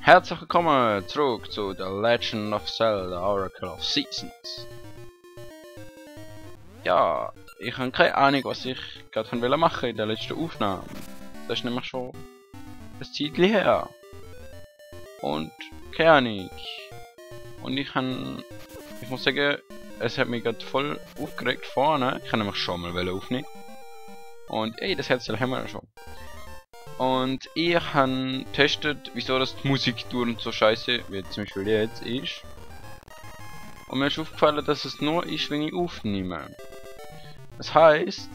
Herzlich willkommen zurück zu The Legend of Zelda Oracle of Seasons. Ja, ich habe keine Ahnung, was ich gerade von machen in der letzten Aufnahme. Das ist nämlich schon ein Zeitchen her. Und keine Ahnung. Und ich muss sagen, es hat mich gerade voll aufgeregt vorne. Ich kann nämlich schon mal aufnehmen. Und ey, das Herzchen haben wir ja schon. Und ich habe getestet, wieso das die Musik dauernd so scheiße, wie zum Beispiel jetzt ist. Und mir ist aufgefallen, dass es nur ist, wenn ich aufnehme. Das heisst,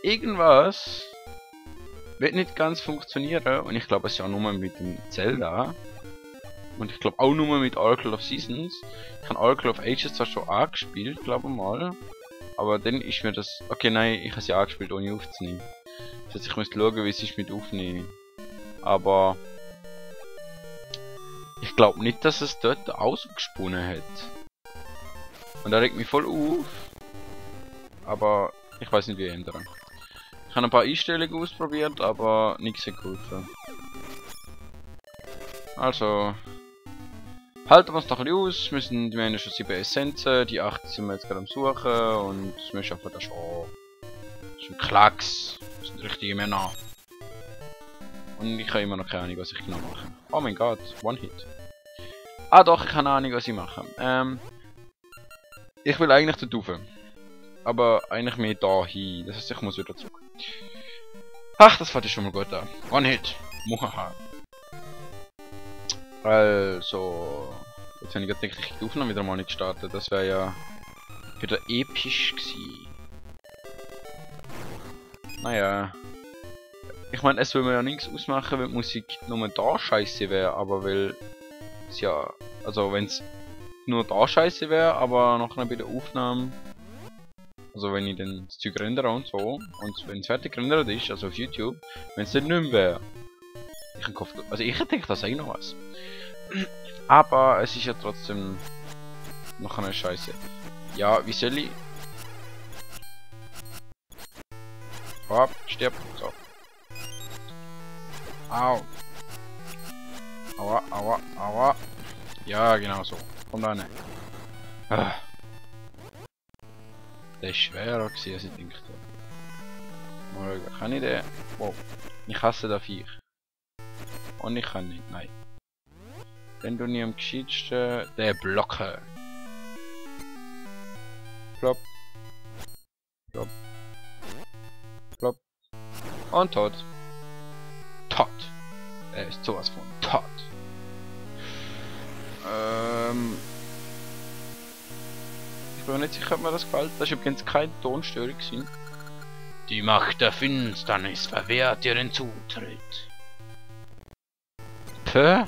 irgendwas wird nicht ganz funktionieren. Und ich glaube, es ist ja nur mit dem Zelda. Und ich glaube auch nur mit Oracle of Seasons. Ich habe Oracle of Ages zwar schon angespielt, glaube ich mal. Aber dann ist mir das... Okay, nein, ich habe sie angespielt, ohne aufzunehmen. Das heißt, ich muss schauen, wie es ist mit aufnehmen. Aber... ich glaube nicht, dass es dort ausgesponnen hat. Und das regt mich voll auf. Aber ich weiß nicht, wie ändern. Ich habe ein paar Einstellungen ausprobiert, aber nichts hat geholfen. Also... halten wir uns noch ein bisschen aus. Wir haben schon 7 Essenzen, die 8 sind wir jetzt gerade am Suchen und wir schaffen das schon. Das ist ein Klacks. Das sind richtige Männer. Und ich habe immer noch keine Ahnung, was ich genau mache. Oh mein Gott, One-Hit. Ah doch, ich habe eine Ahnung, was ich mache. Ich will eigentlich dort rauf. Aber eigentlich mehr da hin. Das heißt, ich muss wieder zurück. Ach, das fängt schon mal gut an. One-Hit. Muhaha. Also... jetzt habe ich gerade wirklich die Aufnahme wieder mal nicht gestartet. Das wäre ja wieder episch gewesen. Naja. Ich meine, es will mir ja nichts ausmachen, wenn die Musik nur da scheiße wäre, aber weil es ja... also wenn es nur da scheiße wäre, aber nachher bei der Aufnahme... also wenn ich dann das Zeug rendere und so, und wenn es fertig gerendert ist, also auf YouTube, wenn es dann nicht mehr wäre. Ich denke, das ist noch was. Aber es ist ja trotzdem noch eine Scheiße. Ja, wie soll ich... oh, stirb. So. Au. Aua, aua, aua. Ja, genau so. Komm da rein. Ah. Der ist schwerer gewesen, als ich dachte. Mal schauen. Kann ich den... wow. Ich hasse den Viech. Und ich kann nicht, nein. Dann tue ich am gescheitsten den blocken. Plopp. Plopp. Plopp. Und tot. Tot. Er ist sowas von tot. Ich bin mir nicht sicher, ob mir das gefällt. Das ist übrigens keine Tonstörung gewesen. Die Macht der Finsternis verwehrt dir den Zutritt. Puh.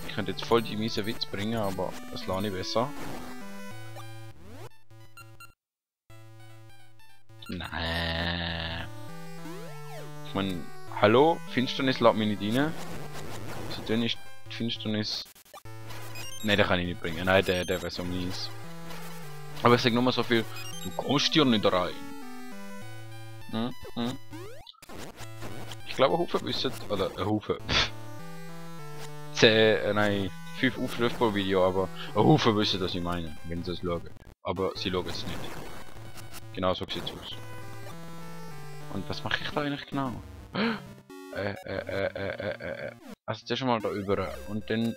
Ich könnte jetzt voll die miese Witz bringen, aber das lerne ich besser. Nein. Ich meine, hallo, Finsternis lässt mich nicht rein. Also dann ist die Finsternis... nein, den kann ich nicht bringen. Nein, der wäre so mies. Aber ich sage nur mal so viel, du kommst hier nicht rein. Ich glaube, ein Haufen wissen, oder ein Haufen. 10, nein, 5 Aufrufe pro Video, aber ein Haufen wissen, was ich meine, wenn sie es schauen. Aber sie schauen es nicht. Genau so sieht es aus. Und was mache ich da eigentlich genau? Also zuerst mal da über und dann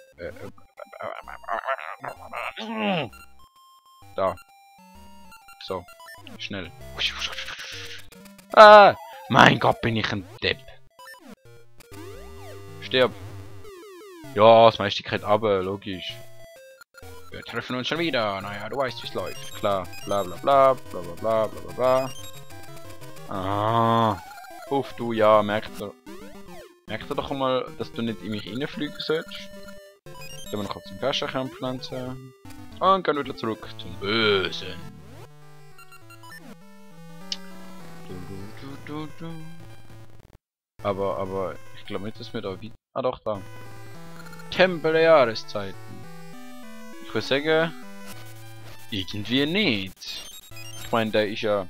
da. So, schnell. Ah, mein Gott, bin ich ein Depp. Stirb. Ja, das meiste geht runter, logisch. Wir treffen uns schon wieder. Naja, du weißt, wie es läuft. Klar. Bla bla bla bla bla bla bla bla bla. Ah. Uff, du, ja, merkt er doch mal, dass du nicht in mich reinfliegen sollst. Dann wir noch kurz den Fäscherkern pflanzen. Und gehen wieder zurück zum Bösen. Aber, ich glaube nicht, dass wir da wieder... ah doch, da. Tempel der Jahreszeiten. Ich würde sagen, irgendwie nicht. Ich meine, der ist ja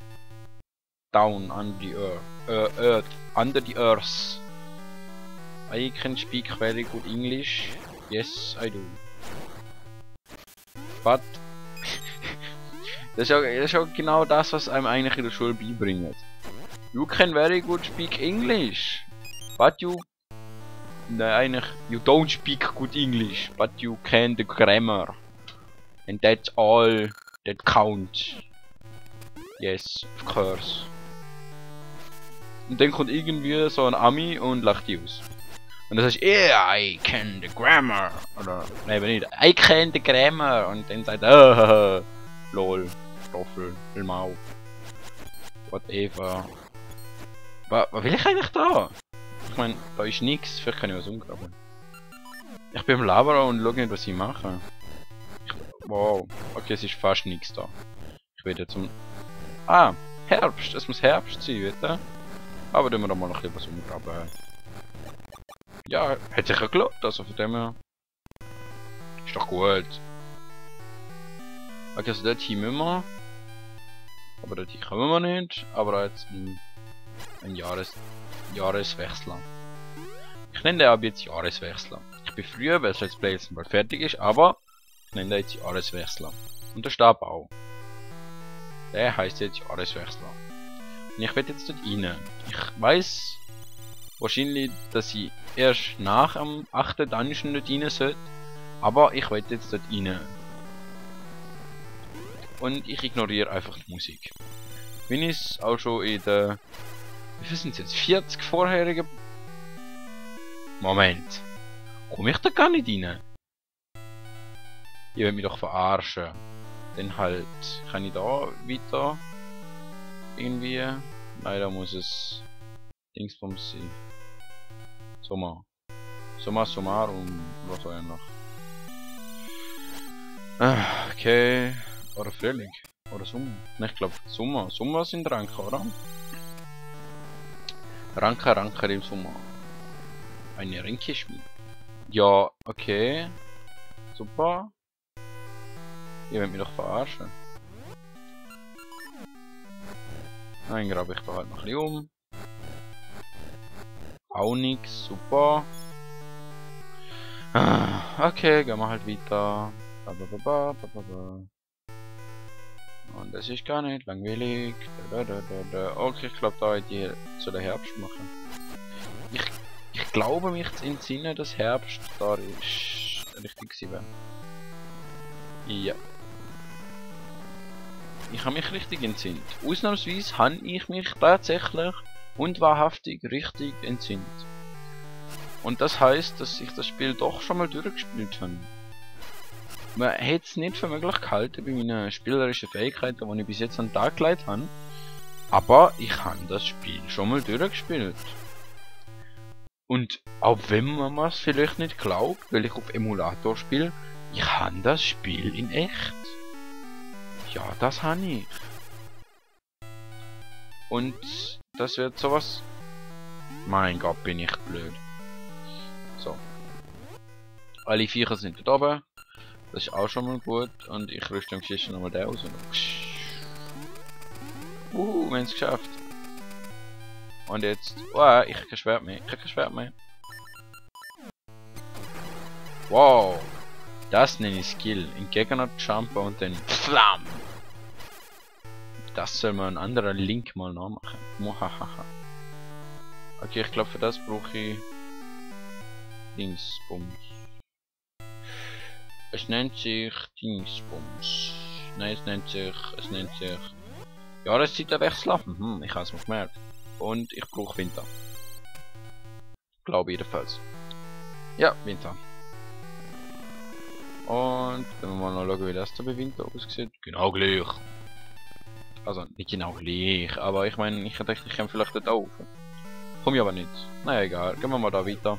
down on the earth. Under the earth. I can speak very good English. Yes, I do. But das ist ja genau das, was einem eigentlich in der Schule beibringt. You can very good speak English, but you... Nein, eigentlich, you don't speak good English, but you can the grammar. And that's all that counts. Yes, of course. Und dann kommt irgendwie so ein Ami und lacht die aus. Und dann sagst du, yeah, I can the grammar. Oder, nein, aber nicht, I can the grammar. Und dann sagt er, lol, Stoffel, Mau. Whatever. Was will ich eigentlich da? Ich meine, da ist nichts, vielleicht kann ich was umgraben. Ich bin im Labor und schau nicht, was ich mache. Wow, okay, es ist fast nichts da. Ich werde zum... Ah, Herbst, es muss Herbst sein, weiter. Aber dann wir da mal noch etwas umgraben. Ja, hat sich ja gelohnt, also von dem her. Ist doch gut. Okay, also dort hin müssen wir. Aber dort hin kommen wir nicht. Aber jetzt ein Jahreswechsel. Ich nenne den ab jetzt Jahreswechsel. Ich bin früher, weil das Let's Play jetzt bald fertig ist, aber ich nenne den jetzt Jahreswechsel. Und der Stab auch. Der heißt jetzt Jahreswechsel. Und ich werde jetzt dort rein. Ich weiß wahrscheinlich, dass ich erst nach dem 8. Dungeon dort rein sollte. Aber ich werde jetzt dort rein. Und ich ignoriere einfach die Musik. Bin ich auch schon in der... Wie viel sind es jetzt? 40 vorherigen... Moment. Komme ich da gar nicht rein? Ihr wollt mich doch verarschen. Dann halt... Kann ich da weiter... Irgendwie... Nein, da muss es... Dingsbums sein. Sommer. Summarum. Was auch immer. Okay... Oder Frühling. Oder Sommer. Ne, ich glaube Sommer. Sommer sind Ranker, oder? Ranker im Sommer. Eine Ränkeschmiede. Ja, okay. Super. Ihr wollt mich doch verarschen. Dann grabe ich da halt noch ein bisschen um. Auch nix, super. Okay, gehen wir halt weiter. Und das ist gar nicht langweilig. Okay, ich glaube, da hätte ich zu der Herbst machen. Ich glaube mich zu entsinnen, dass Herbst da ist richtig gewesen. Ja. Ich habe mich richtig entsinnt. Ausnahmsweise habe ich mich tatsächlich und wahrhaftig richtig entsinnt. Und das heißt, dass ich das Spiel doch schon mal durchgespielt habe. Man hätte es nicht für möglich gehalten bei meinen spielerischen Fähigkeiten, die ich bis jetzt an den Tag gelegt habe. Aber ich habe das Spiel schon mal durchgespielt. Und auch wenn man es vielleicht nicht glaubt, weil ich auf Emulator spiele, ich habe das Spiel in echt. Ja, das habe ich. Und das wird sowas... Mein Gott, bin ich blöd. So. Alle Viecher sind da oben. Das ist auch schon mal gut. Und ich rüste am Geschichte nochmal den aus. Wir haben es geschafft. Und jetzt... Oh, ich habe kein Schwert mehr. Ich habe kein Schwert mehr. Wow. Das nenne ich Skill. In Gegner jumpen und dann... Flam! Das soll man einen anderen Link mal nachmachen. Mohahaha. Okay, ich glaube für das brauche ich... Dingsbums. Es nennt sich Dingsbums. Nein, es nennt sich... Jahreszeitenwechsel. Ich habe es mir gemerkt. Und ich brauche Winter. Glaube jedenfalls. Ja, Winter. Und wenn wir mal noch schauen, wie das da bei Winter aussieht. Genau gleich. Also nicht genau gleich, aber ich meine, ich dachte, ich komme vielleicht dort auf. Komm ich aber nicht. Naja, egal. Gehen wir mal da weiter.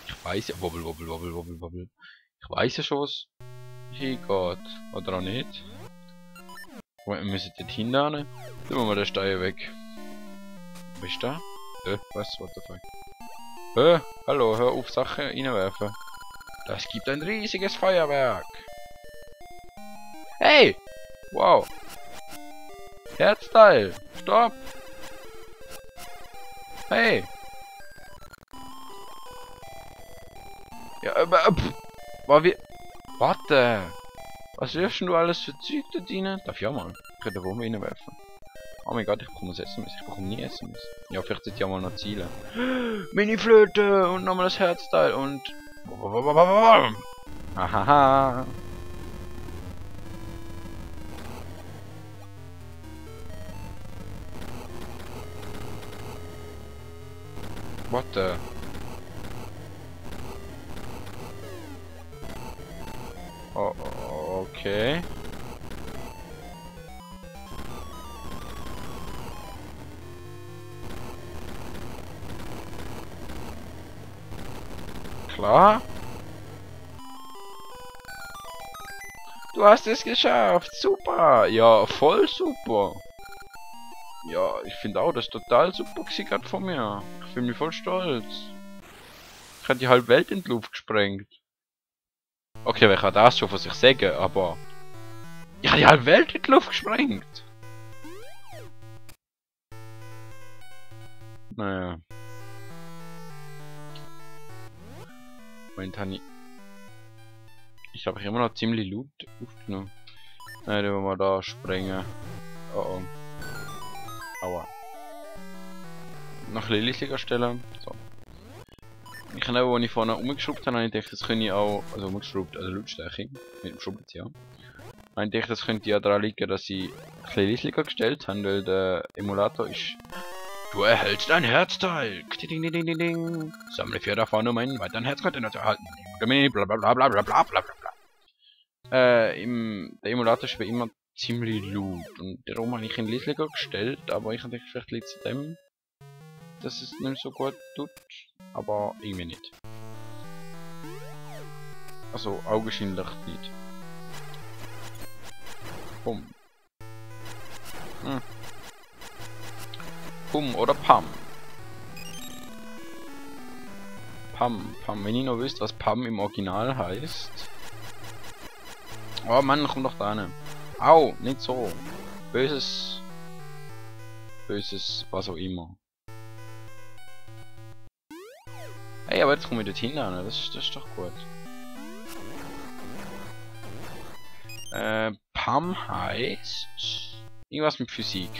Ich weiß ja, wobbel. Ich weiß ja schon, was hier geht. Oder auch nicht. Wir müssen dort hindern. Tun wir mal den Stein weg. Wo ist der? Was? What the fuck? Hallo, hör auf Sachen reinwerfen. Das gibt ein riesiges Feuerwerk. Hey! Wow! Herzteil! Stopp! Hey! Ja, Warte! Was wirfst du alles für Zeug da rein? Darf ich auch mal? Ich könnte Bombe reinwerfen. Oh mein Gott, ich bekomme ein SMS. Ich bekomme nie SMS. Ja, vielleicht sollte ich ja mal noch zielen. Mini-Flöte! Und nochmal das Herzteil und... Hahaha! What the... Oh, okay. Klar. Du hast es geschafft. Super. Ja, voll super. Ja, ich finde auch, das ist total super gerade von mir. Ich fühle mich voll stolz. Ich habe die halbe Welt in die Luft gesprengt. Okay, wer kann das schon von sich sagen, aber... Ich habe die halbe Welt in die Luft gesprengt. Naja. Moment, habe ich glaube, ich immer noch ziemlich laut aufgenommen. Nein, dann wollen wir da sprengen. Oh oh. Aua. Noch Lilithliga stellen. So. Ich habe auch, als ich vorne umgeschraubt habe, ich gedacht, das könnte ich auch... Also umgeschraubt, also Lautstärke. Mit dem Schraubenzieher. Ich dachte, das könnte ja daran liegen, dass sie Lilithliga gestellt haben, weil der Emulator ist... Du erhältst ein Herzteil! Ding, ding, ding, ding, ding. Sammle 4 davon, um einen weiteren Herzcontainer zu erhalten. Blablabla. Der Emulator ist wie immer ziemlich laut. Und darum habe ich ihn Lilithliga gestellt, aber ich denke, vielleicht liegt es an dem, dass es nicht so gut tut. Aber irgendwie nicht. Also augenscheinlich nicht. Bumm. Pum oder Pam. Pam. Wenn ihr noch wisst, was Pam im Original heißt. Oh Mann, komm doch da hin. Au, nicht so. Böses, was auch immer. Hey, aber jetzt komme ich dort hin, ne? Das ist doch gut. Pam heißt... Irgendwas mit Physik.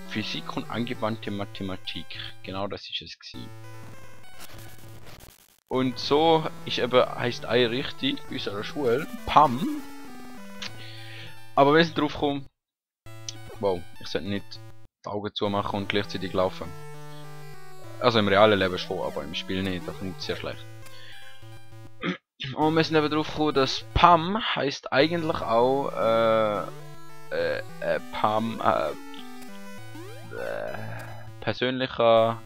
Physik und angewandte Mathematik. Genau das ist es gewesen. Und so ist eben, heißt Ei richtig bei unserer Schule. Pam. Aber wenn es drauf kommt... Wow, ich sollte nicht die Augen zumachen und gleichzeitig laufen. Also im realen Leben schon, aber im Spiel nicht. Das kommt sehr schlecht. Und wir sind eben drauf gekommen, dass Pam heißt eigentlich auch Pam persönlicher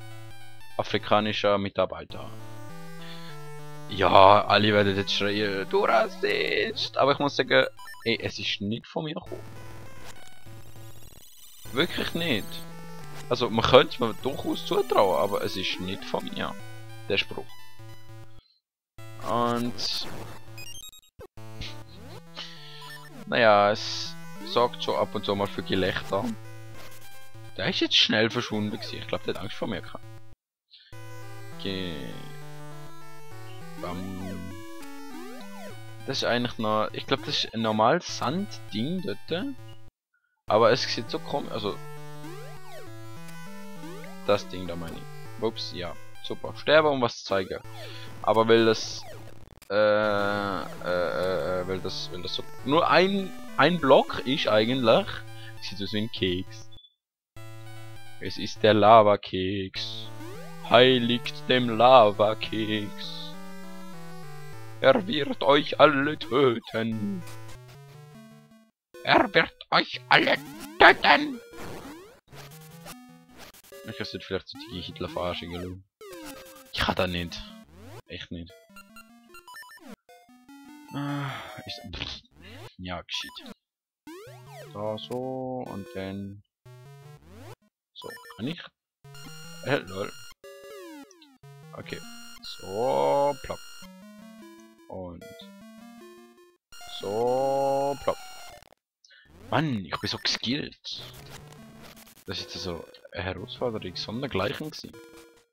afrikanischer Mitarbeiter. Ja, alle werden jetzt schreien, du Rassist! Aber ich muss sagen, ey, es ist nicht von mir gekommen. Wirklich nicht. Also man könnte es mir durchaus zutrauen, aber es ist nicht von mir. Der Spruch. Und... Naja, es sorgt schon ab und zu mal für Gelächter. Der ist jetzt schnell verschwunden gewesen. Ich glaube, der hat Angst vor mir gehabt. Okay. Das ist eigentlich noch... Ich glaube, das ist ein normales Sandding dort. Aber es sieht so komisch... Also... Das Ding da meine ich. Ups, ja. Super. Sterbe, um was zu zeigen. Aber weil das... weil das so... Nur ein Block ist eigentlich... Sieht aus wie ein Keks. Es ist der Lavakeks. Heiligt dem Lavakeks. Er wird euch alle töten. Er wird euch alle töten. Ich sollte vielleicht so die Hitler verarschen gelungen. Ich kann das nicht. Echt nicht. Ja, geschieht. Da so und dann... So, kann ich? Lol. Okay. So, plopp. Und... So, plopp. Mann, ich bin so geskillt. Das ist jetzt so eine Herausforderung sondergleichen gewesen.